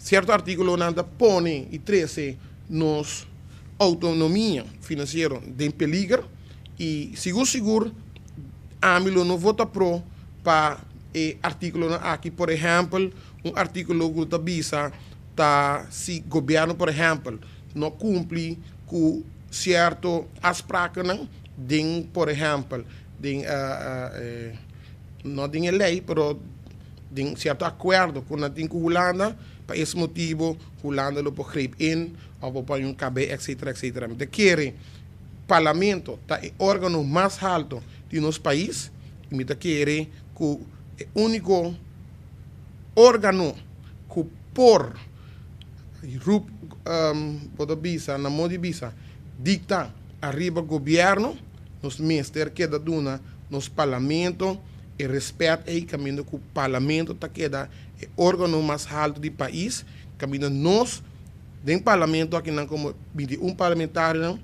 Sierto artíkulonan ta pone i trese nos outonomia finansiero den peliger i sigur sigur ami lo no vota pro pa e artíkulonan aki. Por ehèmpel, un artíkulo ku ta bisa ta si gobièrnu por ehèmpel no kumpli ku sierto afsprakennan den por ehèmpel den no den e lei pero den sierto akuerdo ku nan tin ku Hulanda, pa es motibu Hulanda lo por greep in òf por pone un KB etcetera etcetera. Mi ta kere Parlamento ta e órgano mas halto di nos pais i mi ta kere ku e úniko órgano ku por rup bo ta bisa na modo di bisa dikta ariba gobièrnu, nos mester keda duna nos Parlamento e respet ei kaminda ku Parlamento ta keda e órgano mas haltu di pais, kaminda nos den Parlamento akinan komo 21 parlamentarionan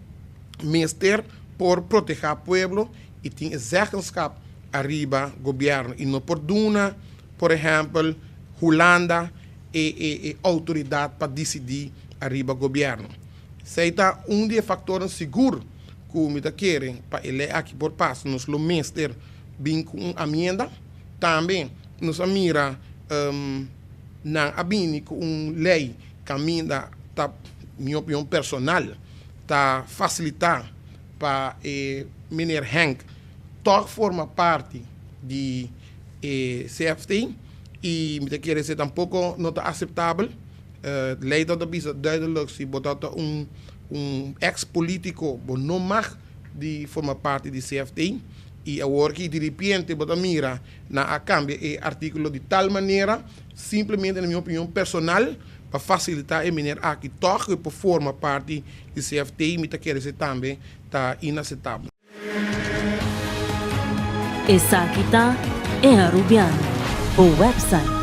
mester por protehá pueblo i tin e zeggenskap ariba gobièrnu i no por duna por ehèmpel Hulanda e e e outoridat pa disidí ariba gobièrnu. Esei ta un di e faktornan sigur ku mi ta kere pa e lei aki por pasa nos lo mester bin ku un amienda. Tambe nos a mira nan a bini ku un lei kaminda ta, mi opinion personal, ta fasilitá pa e meneer Henk tòg forma parti di e CFT i mi ta kere esei tampoko no ta aseptabel. Lei ta bisa duidelijk si bo ta un un eks politiko bo no mag di forma parti di CFT i awor ki diripiente bo ta mira nan a kambia e artíkulo di tal manera simplemente na mi opinion personal pa fasilitá e meneer aki tòg ku e por forma parti di CFT mi ta kere esei tambe ta inaseptabel. Esaki ta E Arubiano, bo website.